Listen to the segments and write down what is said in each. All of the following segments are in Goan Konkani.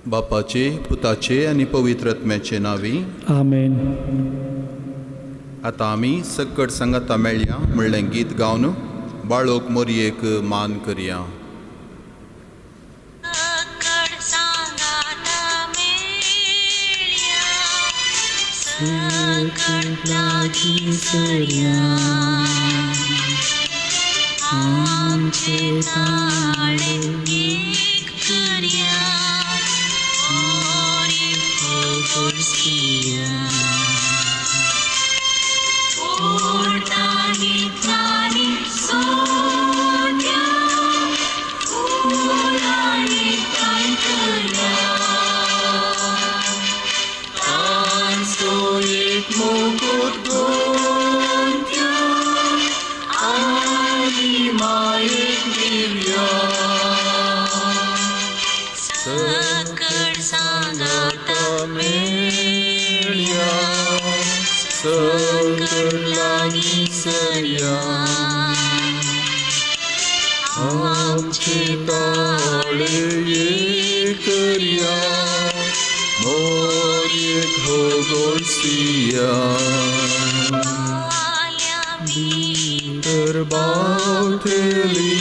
बापाचे, पुताचे आनी पवित्र आत्म्याचे नांवी. आमेन. आतां आमी "सक्कड सांगाता मेळया" म्हणलें गीत गावन बाळोक मोरयेक मान करया. सकड सांगाता मेळया, सकड लागीं सरया, आमचे ताळे एक करया, मोरयेक होगोळसिया. ओडटा हितांनी सोद्या, फुलां एकठांय करया, तांचो एक मुकूट गुंत्या आनी मायेक दिवया. सकड सांगाता मेळया, सकड लागीं सरया, आमचे ताळे एक करया, मोरयेक होगोळसिया. फाल्यां भितर बावतली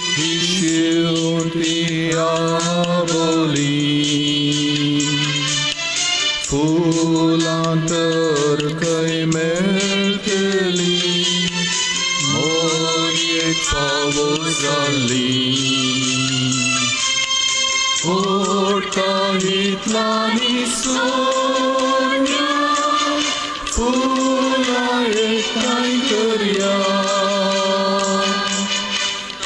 ही शेवती आबोली, फुलां तर खंय मेळटली मोरयेक फावो जाल्ली. ओडटा हितलांनी सोन्या, फुलां एकठांय करया,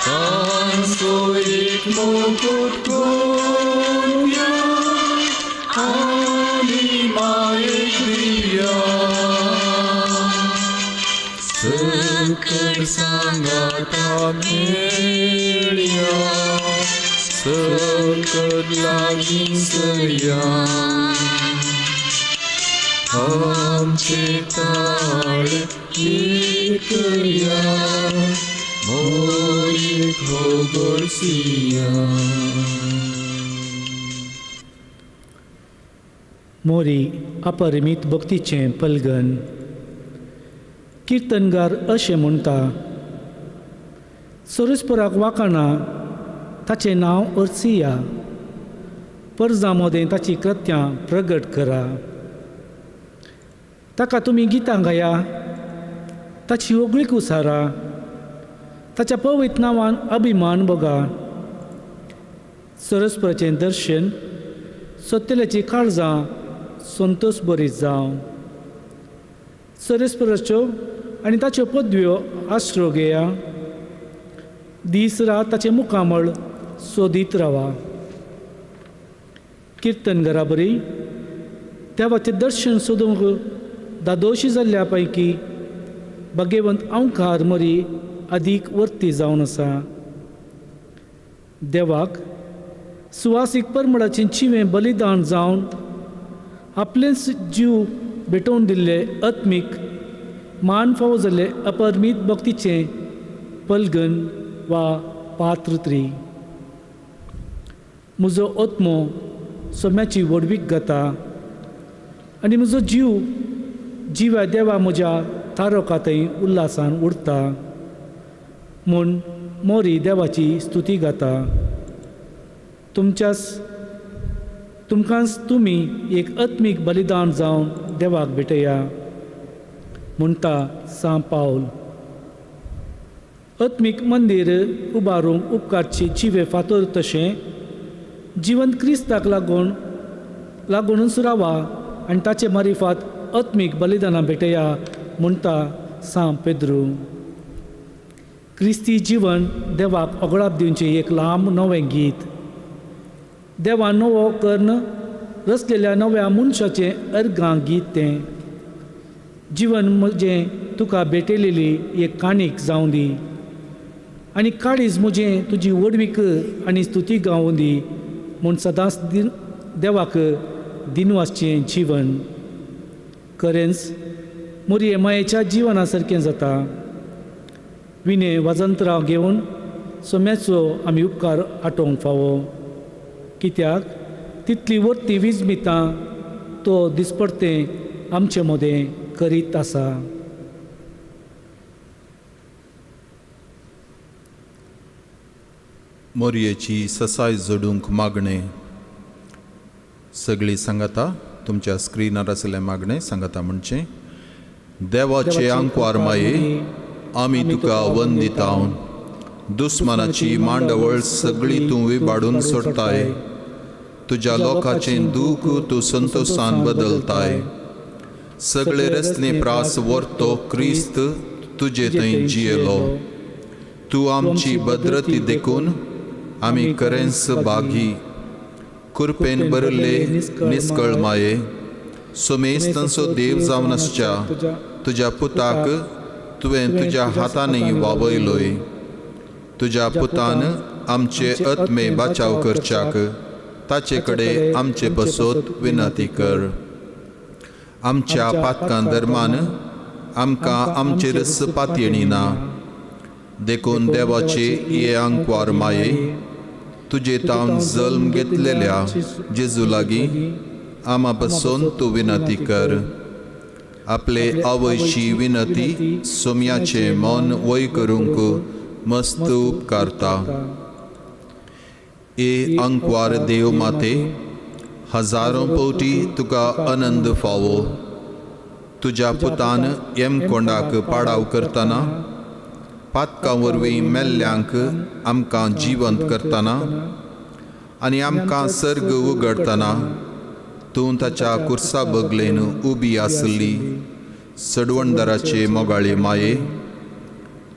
तांचो एक मुकूट गुंत्या आनी मायेक दिवया. सकड सांगाता मेळया, सकड लागीं सरया, आमचे ताळे एक करया, मोरयेक होगोळसिया. मोरी अपरिमीत भक्तीचें पलगन. किर्तनगार अशें म्हणटा, सरस्पराक वाखाणा, ताचें नांव अर्सिया. परजा मदें ताची कृत्यां प्रगट करा. ताका तुमी गितां गाया, ताची होगळीक उसारा. ताच्या पवित्र नांवान अभिमान भोगा. सरस्पराचें दर्शन सोदतल्याची काळजां संतोश बरीत जावं. सरस्पराच्यो आनी ताच्यो पदव्यो आश्रो घेया. दीस रात ताचें मुखामळ सोदीत रावा. किर्तन घराबरी देवाचें दर्शन सोदूंक दादोशी जाल्ल्या पैकी भाग्यवंत अंकार मरी अदीक वर्ती जावन आसा. देवाक सुवासीक परमळाचें चिवें बलिदान जावन आपलेच जीव भेटोवन दिल्ले आत्मीक मान फावो जाल्ले अपरमीत भक्तीचें पलगन वा पात्रत्री. म्हजो आत्मो सोम्याची व्हडवीक गाता आनी म्हजो जीव जिव्या देवा म्हज्या तारका थंय उल्हासान उरता म्हूण मोरी देवाची स्तुती गाता. तुमच्याच तुमकांच तुमी एक आत्मीक बलिदान जावन देवाक भेटया, म्हणटा सांत पावल. आत्मीक मंदीर उबारूंक उपकारची जिवे फातर तशें जिवंत क्रिस्ताक लागूनच रावा आनी ताचे मारिफात आत्मीक बलिदानां भेटया, म्हणटा सांत पेद्रू. क्रिस्ती जिवन देवाक ओगळाप दिवचें एक लांब नवें गीत. देवान नवो कर्ण रचलेल्या नव्या मनशाचें अर्गां गीत तें. जिवन म्हजें तुका भेटयलेली एक काणीक जावं दी आनी काळीज म्हजें तुजी व्हडवीक आनी स्तुती गावूं दी म्हूण सदांच दिन देवाक दिनवासचें जीवन खरेंच मोरये मायेच्या जिवना सारकें जाता. विणे वाजंत्रां घेवन सोम्याचो आमी उपकार आटोवंक फावो, कित्याक तितली वर्ती विजमितां तो दिसपडतें आमचे मदें करीत आसा. मोरयेची ससाय जोडूंक मागणें. सगळीं सांगाता तुमच्या स्क्रिनार आशिल्लें मागणें सांगाता म्हणचें देवाचे आंकवार माये, आमी तुका वंदिता. दुस्मानाची मांडवळ सगळी तूं विबाडून सोडताय. तुज्या लोकांचें दूख तूं संतोशान बदलताय. सगळे रसने प्रास व्हरतो क्रिस्त तुजे थंय जियेलो. तूं आमची भद्रती देखून आमी खरेंच बागी. कुरपेन भरिल्ले निस्कळ माये, सोमेस्तांचो देव जावन आसच्या तुज्या पुताक तुवें तुज्या हातांनी वावयलोय. तुज्या पुतान आमचे आत्मे बाचाव करच्याक ताचे कडेन आमचे पसोत विनंती कर. आमच्या पातकां दरमान आमकां आमचेरच पातयेणी ना, देखून देवाचे ये आंकवार माये, तुजे तावन जल्म घेतलेल्या जेजू लागीं आमा पसून तूं विनंती कर. आपले आवयची विनंती सोम्याचें मन वय करूंक मस्त उपकारता. ए आंकवार देव माते, हजारों पवटी तुका आनंद फावो. तुज्या पुतान यमकोंडाक पाडाव करतना, पातकां वरवीं मेल्ल्यांक आमकां जिवंत करतना आनी आमकां सर्ग उगडतना तूं ताच्या कुर्सा बगलेन उबी आसली सडवणदाराचे मोगाळे माये,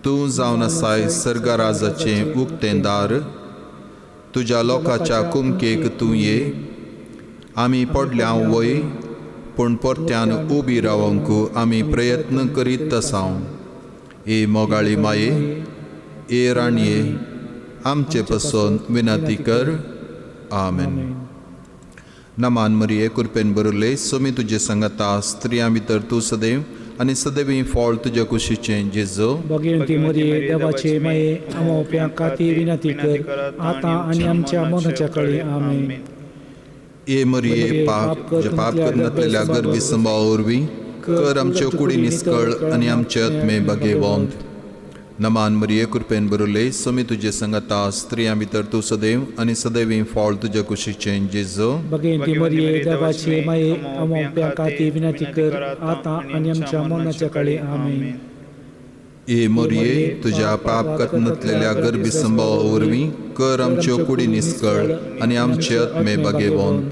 तूं जावन आसाय सर्गराजाचें उक्तें दार. तुज्या लोकाच्या कुमकेक तूं ये. आमी पडल्या वय पूण परत्यान उबी रावंक आमी प्रयत्न करीत आसाव. ए मोगाळी माये, ए राणये, आमचे पसून विनंती कर. आमेन. नमान मरिये, कुरपेन बरुल्ले, सोमी तुजे संगता, स्त्रियां भितर तूं सदैव आनी सदैव फळ तुज्या कुशीचें जेजो. भगवंती मरिये, देवाचे माये, आमा उपया खातीर विनंती कर आतां आनी आमच्या मरणाच्या कळी. आमेन. ए मरिये, पाप जे पाप करनातलेल्या गर्भी संभाव वरवीं कर आमच्यो कुडी निस्कळ आनी आमचे आत्मे बागेवंत. नमान मरिये, कुरपेन बरुल्ले, सोमी तुजे संगता, स्त्रियां भितर तूं सदैव आनी सदैव फळ तुज्या कुशीचें जेजो. भगवंती मरिये, देवाचे माये, आमा उपया खातीर विनंती कर आतां आनी आमच्या मरणाच्या कळी. आमेन. ए मरिये, तुज्या पाप करनातलेल्या गर्भी संभावा वरवीं कर आमच्यो कुडी निस्कळ आनी आमचे आत्मे बागेवंत.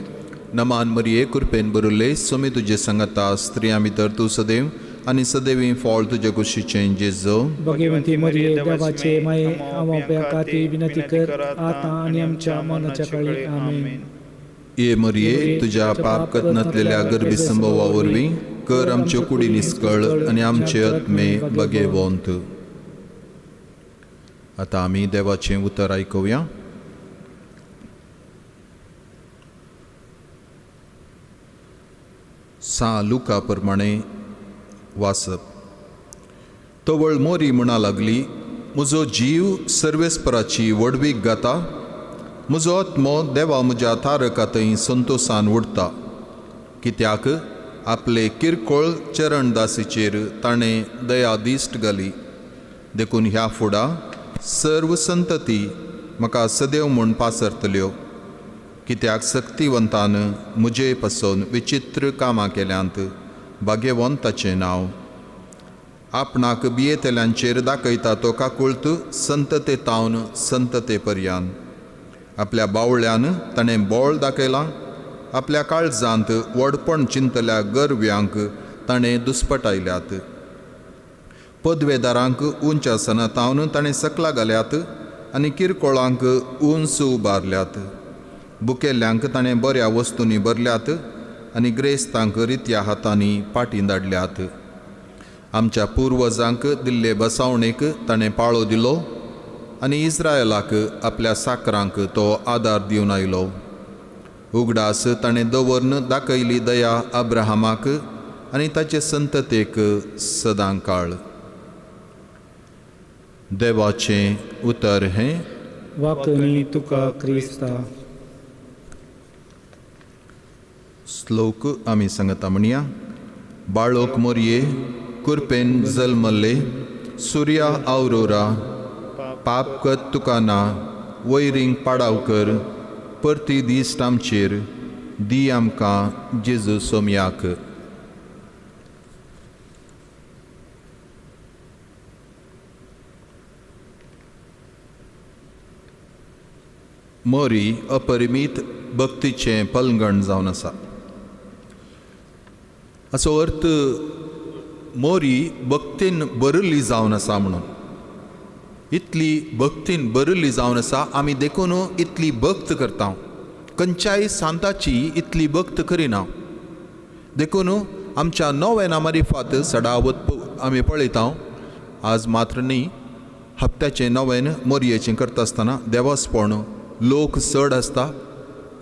नमान मरिये, कुरपेन बरुल्ले, सोमी तुजे संगता, स्त्रियां भितर तूं सदैव आनी सदैव फळ तुज्या कुशीचें जेजो. भगवंती मरिये, देवाचे माये, आमा उपया खातीर विनंती कर आतां आनी आमच्या मरणाच्या कळी. आमेन. ए मरिये, तुज्या पाप करनातलेल्या गर्भी संभवा वरवीं कर आमच्यो कुडी निस्कळ आनी आमचे आत्मे बागेवंत. आतां आमी देवाचें उतर आयकुया. सा लुका प्रमाणे वाचप. तवळ मोरी म्हणा लागली, म्हजो जीव सर्वेस्पराची व्हडवीक गाता, म्हजो आत्मो देवा म्हज्या तारका थंय संतोशान उडता. कित्याक आपले किरकोळ चरणदासीचेर ताणें दया दिश्ट घाली. देखून ह्या फुडा सर्व संतती म्हाका सदैव म्हूण पासरतल्यो. कित्याक सक्तिवंतान म्हजे पसून विचित्र कामां केल्यांत, भाग्यवंत ताचें नांव. आपणाक बियेतल्यांचेर दाखयता तो काकुळत संतते तावन संतते पर्यान. आपल्या बावळ्यान ताणें बोळ दाखयलां, आपल्या काळजांत व्हडपण चिंतल्या गरव्यांक ताणें दुस्पटायल्यात. पदवेदारांक उंच आसना तावन ताणें सकला घाल्यात आनी किरकोळांक उंच उबारल्यात. बुकेल्ल्यांक ताणें बऱ्या वस्तूंनी भरल्यात आनी ग्रेस्तांक रित्या हातांनी पाटीं धाडल्यात. आमच्या पुर्वजांक दिल्ले बसावणेक ताणें पाळो दिलो आनी इस्रायलाक आपल्या साकरांक तो आदार दिवन आयलो. उगडास ताणें दवरून दाखयली दया अब्राहमाक आनी ताचे संततेक सदां काळ. देवाचें उतर हें. वाकणी तुका क्रिस्ता. श्लोक आमी सांगता म्हणया. बाळोक मोरये कुरपेन जल्मल्ले सुर्या आवरोरा पाप कत तुका ना वैरींग पाडाव कर परती दीस आमचेर दी आमकां जेजू सोमयाक. मोरी अपरिमीत भक्तीचें पलंगण जावन आसा. हाचो अर्थ मोरी भक्तीन भरिल्ली जावन आसा म्हणून. इतली भक्तीन भरिल्ली जावन आसा आमी देखून इतली भक्त करता. खंयच्याय सांताची इतली भक्त करिना. देखून आमच्या नोवेना मारिफात सडावत आमी पळयता. आज मात्र न्ही, हप्त्याचें नवेन मोरयेचें करता आसतना देवासपण लोक चड आसता,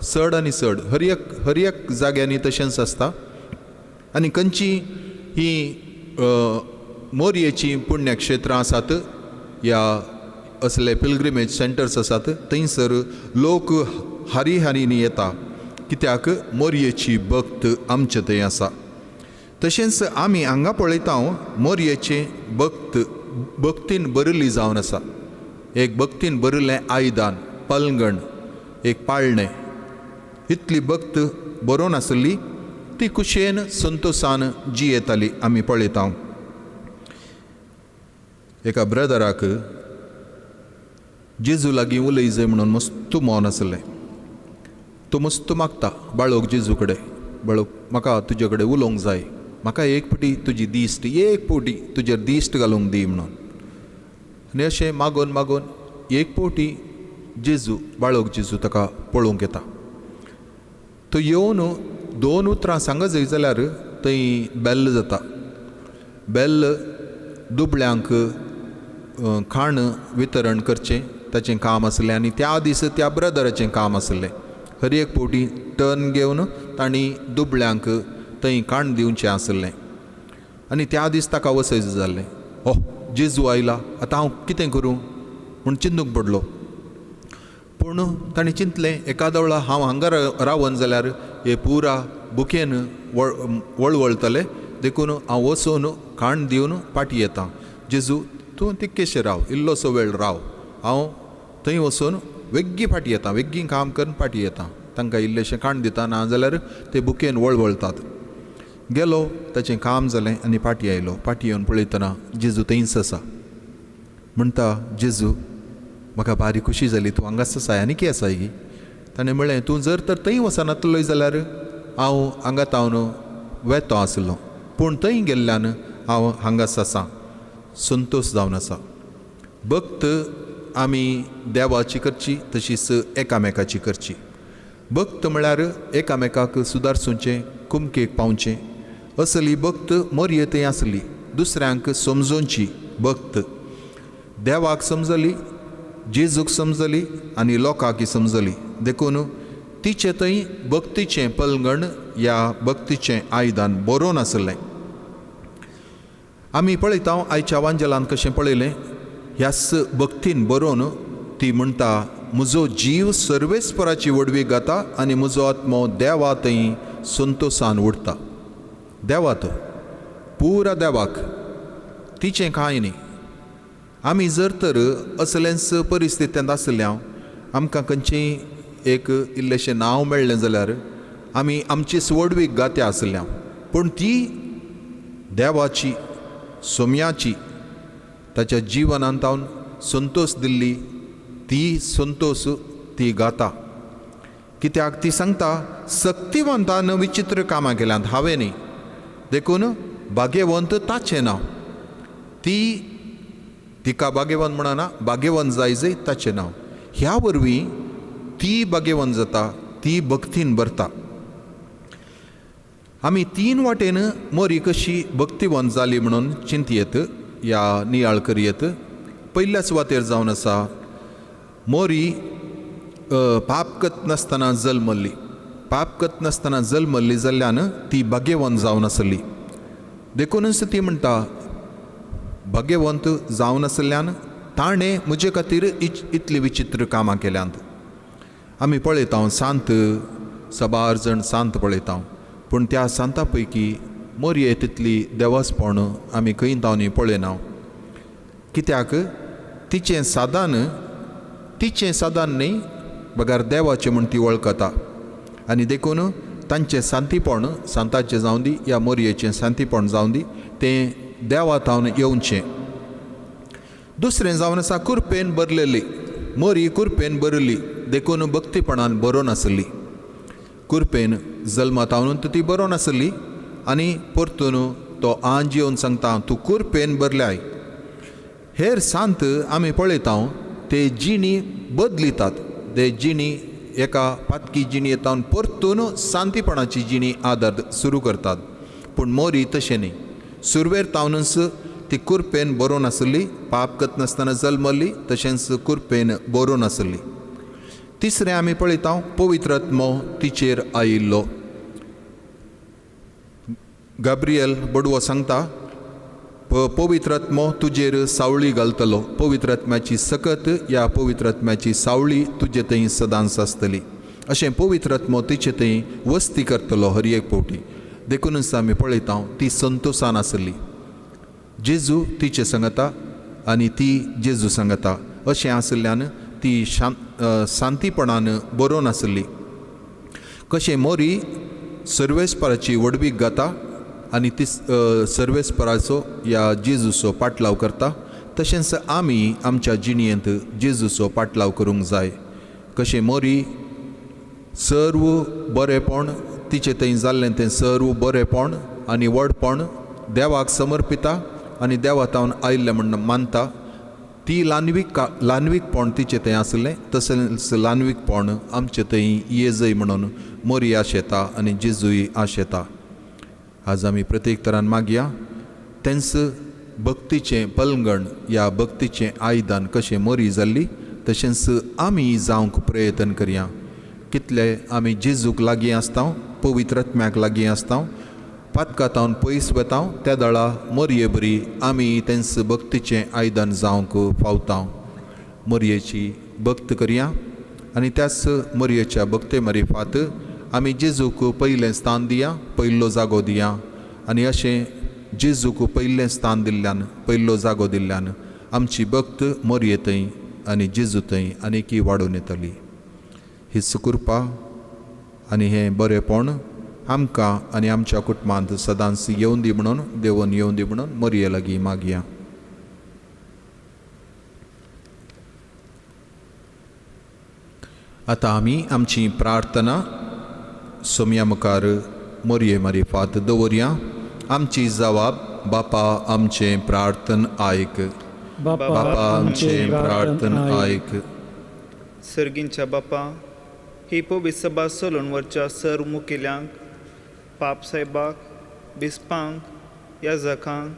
चड आनी चड हर एक जाग्यांनी तशेंच आसता. आनी खंयची ही मोरयेचीं पुण्यक्षेत्रां आसात या असले पिलग्रिमेज सेंटर्स आसात थंयसर लोक हारी हारींनी येता कित्याक मोरयेची भक्त आमचे थंय आसा. तशेंच आमी हांगा पळयता मोरयेचे भक्त भक्तीन भरिल्ली जावन आसा. एक भक्तीन भरिल्लें आयदान पलंगण एक पाळणें इतली भक्त बरोवन आसली ती कुशेन संतोसान जियेताली आमी पळयता. एका ब्रदराक जेजू लागीं उलय जाय म्हणून मस्त मौन आसलें. तो मस्त मागता बाळोक जेजू कडेन, बाळोक म्हाका तुजे कडेन उलोवंक जाय, म्हाका एक फावटी तुजी दिश्ट एक फावटी तुजेर दिश्ट घालूंक दी म्हणून. आनी अशें मागून मागून एक फावटी जेजू बाळोक जेजू ताका पळोवंक येता. तो येवन दोन उतरां सांगत जाय जाल्यार थंय बेल्ल जाता. बेल्ल दुबळ्यांक खाण वितरण करचें ताचें काम आसलें आनी त्या दीस त्या ब्रदराचें काम आसलें. हर एक फावटी टर्न घेवन तांणी दुबळ्यांक थंय खाण दिवचें आसलें. आनी त्या दीस ताका वसयच जाल्लें, हो जेजू आयला आतां हांव कितें करूं म्हूण चिंतूंक पडलो. पूण ताणें चिंतलें एकादो वेळा हांव हांगा रावन जाल्यार हे पुरा बुकेन वळवळतले, देखून हांव वचून खाण दिवन फाटीं येता. जेजू तूं तितकेशें राव, इल्लोसो वेळ राव, हांव थंय वचून वेगीं फाटीं येता, वेगीं काम करून फाटीं येता, तांकां इल्लेशें खाण दिता, ना जाल्यार ते बुकेन वळवळतात. गेलो, ताचें काम जालें आनी फाटीं आयलो. फाटीं येवन पळयतना जेजू थंयच आसा. म्हणटा, जेजू म्हाका भारी खुशी जाली, तूं हांगाच आसाय आनी कितें आसाय गी? ताणें म्हळें, तूं जर तर थंय वचनातलोय जाल्यार हांव हांगा तावन वेतो आसलो, पूण थंय गेल्ल्यान हांव हांगाच आसा, संतोश जावन आसा. भक्त आमी देवाची करची तशीच एकामेकाची करची. भक्त म्हळ्यार एकामेकाक सुदारसुचें, कुमकेक पावचें. असली भक्त मोरये थंय आसली, दुसऱ्यांक समजोवची भक्त. देवाक समजली, जेजूक समजली आनी लोकांक समजली. देखून तिचे थंय भक्तीचें पलंगण या भक्तीचें आयदान बरोवन आसलें. आमी पळयता आयच्या वांजेलान कशें पळयलें, ह्याच भक्तीन बरोवन ती म्हणटा, म्हजो जीव सर्वेस्पराची व्हडवी गाता आनी म्हजो आत्मो देवा थंय संतोसान उडटा. देवा तो पुरा देवाक, तिचें कांय न्ही. आमी जर तर असलेंच परिस्थितींत आसल्या आमकां खंयचेंय एक इल्लेशें नांव मेळ्ळें जाल्यार आमी आमची व्हडवीक गात्या आसल्या, पूण ती देवाची सोम्याची ताच्या जिवनांत संतोश दिल्ली ती संतोश ती गाता. कित्याक ती सांगता, सक्तिवंतान विचित्र कामां केल्यांत हांवें न्ही, देखून भाग्यवंत ताचें नांव. ती तिका भाग्यवंत म्हणना, भाग्यवंत जाय जाय ताचें नांव. ह्या वरवीं ती भाग्यवंत जाता, ती भक्तीन भरता. आमी तीन वाटेन मोरी कशी भक्तिवंत जाली म्हणून चिंतयेत या नियाळ करयेत. पयल्या सुवातेर जावन आसा मोरी पाप कत नासतना जल्मल्ली. पाप कत नासतना जल्मल्ली जाल्ल्यान ती भाग्यवंत जावन आसली. देखूनच ती म्हणटा, भाग्यवंत जावन आसल्यान ताणें म्हजे खातीर इतली विचित्र कामां केल्यांत. आमी पळयता सांत, सबार जण सांत पळयता, पूण त्या सांता पैकी मोरये तितली देवासपण आमी खंय तावनी पळयना. कित्याक तिचें सादान, तिचें सादान न्ही बगर देवाचें म्हूण ती वळखता आनी देखून तांचें सांतीपण, सांताचें जावं दी या मोरयेचें सांतीपण जावं दी, तें देवा तावन येवचें. दुसरें जावन आसा कुरपेन भरलेली. मोरी कुरपेन भरिल्ली देखून भक्तीपणान बरोवन आसली. कुरपेन जल्मा तावन ती बरोवन आसली आनी परतून तो आंज येवन सांगता तूं कुरपेन भरल्याय. हेर सांत आमी पळयता ते जिणी बदलितात, ते जिणी एका पातकी जिणी येता परतून शांतीपणाची जिणी आदार सुरू करतात. पूण मोरी तशें न्ही, सुरवेर तावनच ती कुरपेन बरोवन आसली, पाप करनासतना जल्मल्ली, तशेंच कुरपेन बरोवन आसली. तिसरें आमी पळयता पवित्र आत्मो तिचेर आयिल्लो. गाब्रियल बडवो सांगता पवित्र आत्मो तुजेर सावळी घालतलो, पवित्र आत्म्याची सकत या पवित्र आत्म्याची सावळी तुजे थंय सदांच आसतली. अशें पवित्र आत्मो तिचे थंय वस्ती करतलो हर एक फावटी. देखूनच आमी पळयता ती संतोसान आसली. जेजू तिचे सांगता आनी ती जेजू सांगता. अशें आशिल्ल्यान ती शांतीपणान बरोवन आसली. कशें मोरी सर्वेस्पराची व्हडवीक गाता आनी ती सर्वेस्पराचो या जेजूचो पाटलाव करता, तशेंच आमी आमच्या जिणयेंत जेजूचो पाटलाव करूंक जाय. कशें मोरी सर्व बरेपण तिचें थंय जाल्लें तें सर्व बरेपण आनी व्हडपण देवाक समर्पिता आनी देवा तावन आयिल्लें म्हूण मानता. ती ल्हानवीकपण तिचें थंय आसलें, तशेंच ल्हानवीकपण आमचें थंय येजय म्हणून मोरी आशेता आनी जेजूय आशेता. आज आमी प्रत्येक तरान मागया तेंच भक्तीचें पलंगण या भक्तीचें आयदन कशें मोरी जाल्ली तशेंच आमी जावंक प्रयत्न करया. कितले आमी जेजूक लागीं आसता, पवित्र आत्म्याक लागीं आसता, पातकातावन पयस वता, त्या दळा मोरये बरी आमी तेंच भक्तीचें आयदन जावंक फावता. मोरयेची भक्त करया आनी त्याच मोरयेच्या भक्ते मारिफात आमी जेजूक पयलें स्थान दिया, पयलो जागो दिया. आनी अशें जेजूक पयलें स्थान दिल्ल्यान, पयलो जागो दिल्ल्यान आमची भक्त मोरये थंय आनी जेजू थंय आनीकय वाडून येतली. ही सुकृपा आनी हें बरेंपण आमकां आनी आमच्या कुटुंबांत सदांच येवन दी म्हणून, देवून येवन दी म्हणून मोरये लागीं मागया. आतां आमी आमची प्रार्थना सोमया मुखार मोरये मारिफात दवरया. आमची जवाब बापा आमचें प्रार्थन आयक, बापा आमचें प्रार्थन आयक. सर्गींच्या बापा, ही पवित्र सभा चलून वरच्या सर्व मुखेल्यांक, पाप साहेबाक, बिस्पांक, याजकांक,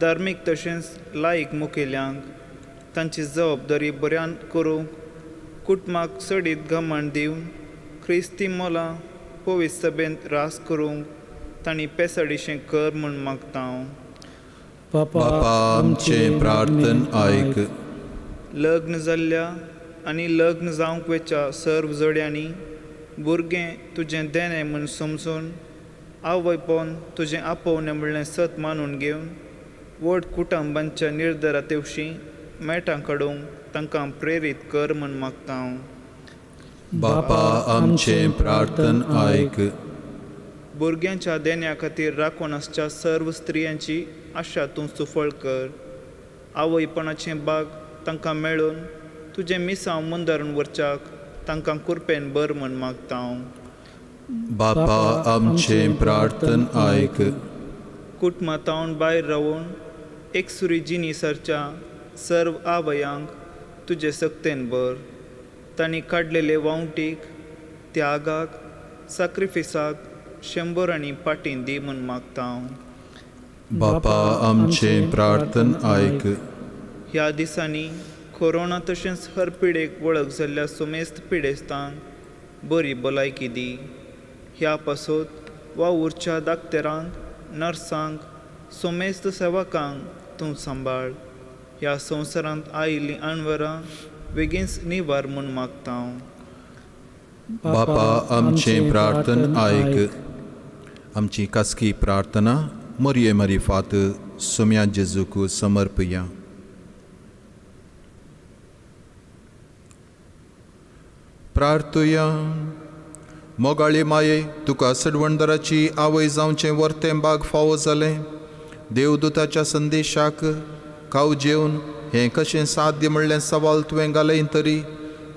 धार्मीक तशेंच लायक मुखेल्यांक तांची जबाबदारी बऱ्यान करूंक कुटुंबाक चडीत गमण दिवन क्रिस्ती मोलां पवित्र सभेंत रास करूंक तांणी पेसाडीशें कर म्हूण मागता हांव. बापा आमचें प्रार्थन आयक. लग्न जाल्ल्या आनी लग्न जावंक वेच्या सर्व जोड्यांनी भुरगें तुजें देणें म्हूण समजून आवयपण तुजें आपोवणें म्हणलें सत मानून घेवन व्हड कुटुंबांच्या निर्धारा तेवशीं मेटां काडूंक तांकां प्रेरीत कर म्हूण मागता हांव. बापा आमचें प्रार्थन आयक. भुरग्यांच्या देण्या खातीर राखून आसच्या सर्व स्त्रियांची आशा तूं सुफळ कर. आवयपणाचें बाग तांकां मेळून तुजें मिसांव मुंदारून व्हरच्याक तांकां कुरपेन बर म्हूण मागता हांव. बापा आमचें प्रार्थन आयक. कुटुंबा तावन भायर रावून एकसुरी जिणी सरच्या सर्व आवयांक तुजे सक्तेन भर. तांणी काडलेले वावटीक, त्यागाक, साक्रिफिसाक शंबरांनी पाटीं दी म्हूण मागता हांव. बापा आमचें प्रार्थन आयक. ह्या दिसांनी कोरोना तशेंच हर पिडेक वळख जाल्ल्या सुमेस्त पिडेस्तांक बरी भलायकी दी. ह्या पासत वावुरच्या दाक्तेरांक, नर्सांक, सुमेस्त सेवकांक तूं सांबाळ. ह्या संवसारांत आयिल्लीं अणवरां बेगीनच निवार म्हूण मागता हांव. बापा आमचें प्रार्थन आयक. आमची खासगी प्रार्थना मोरये मारिफात सोम्या जेजूक समर्पया. प्रार्थुया. मोगाळी माये, तुका सडवणदाराची आवय जावचें वर्तें बाग फावो जालें. देवदूताच्या संदेशाक काव जेवन हें कशें साध्य म्हणलें सवाल तुवें घालें तरी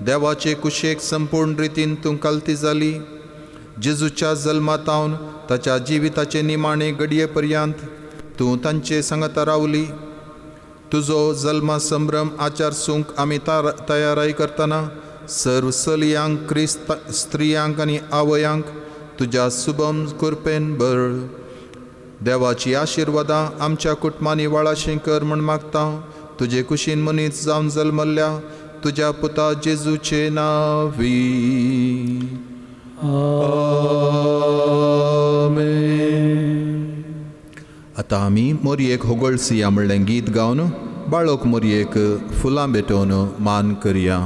देवाचे कुशेक संपूर्ण रितीन तूं कालती जाली. जेजूच्या जल्मातावन ताच्या जिविताचे निमाणे घडये पर्यंत तूं तांचे सांगाता रावली. तुजो जल्मा संभ्रम आचार सूंक आमी तयाराय करतना सर्व चलयांक, क्रिस्त स्त्रियांक आनी आवयांक तुज्या सुबम कृपेन भर. देवाची आशिर्वादां आमच्या कुटुंबांनी वाळाशें कर म्हूण मागता. तुजे कुशीन मनीस जावन जल्मल्ल्या तुज्या पुता जेजूचे नांवी. आमेन. आतां आमी मोरयेक होगळसिया म्हणलें गीत गावन बाळक मोरयेक फुलां भेटोवन मान करया.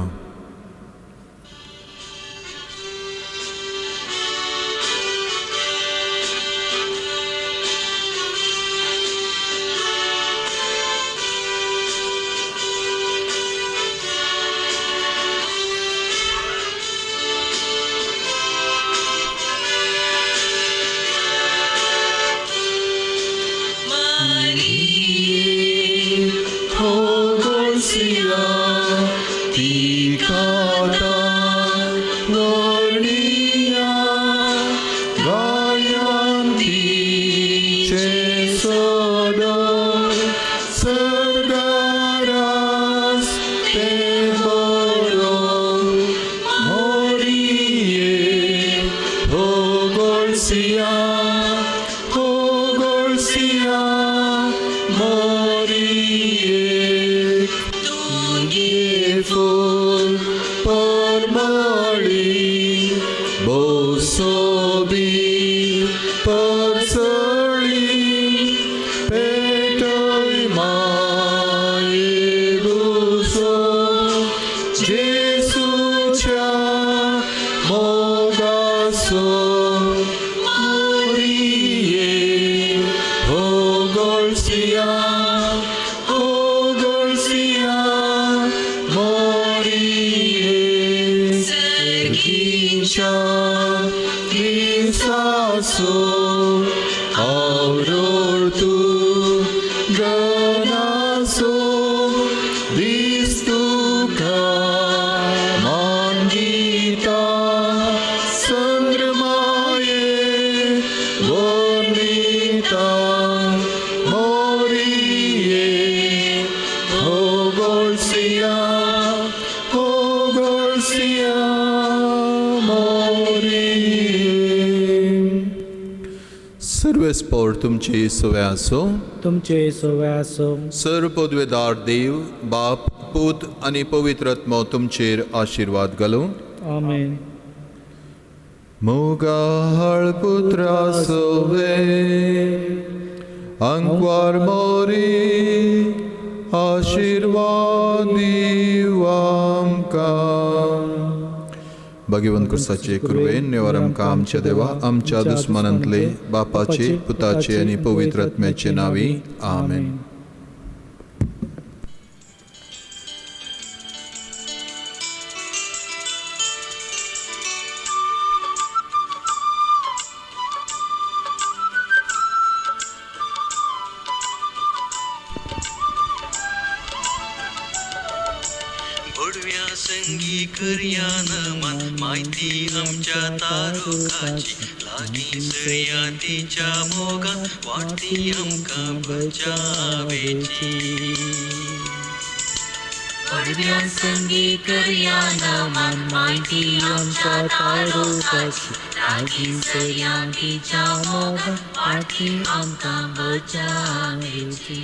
सर्वेस्पोर तुमचे सवे आसो, तुमचे सवे आसो. सर पदवेदार देव बाप पूत आनी पवित्र आत्मो तुमचेर आशिर्वाद घालूं. आमेन. मोगाळ पुत्रा सवे अंकवार मोरी आशिर्वाद दीव आमकां. भगवंत क्रिस्ताचे कृपेन निवार आमकां आमच्या देवा आमच्या दुस्मानांतले बापाचे पुताचे आनी पवित्र आत्म्याचे नांवी. आमेन. भडव्या संगी करया नमन माहिती आमच्या तारुकाची लागीं सरया तिच्या मोगान वाडटी आमकां बचावेची. भडव्या संगी करया नमन माहिती आमच्या तारुकाची लागीं सरया तिच्या मोगान वाडटी आमकां बचावेची.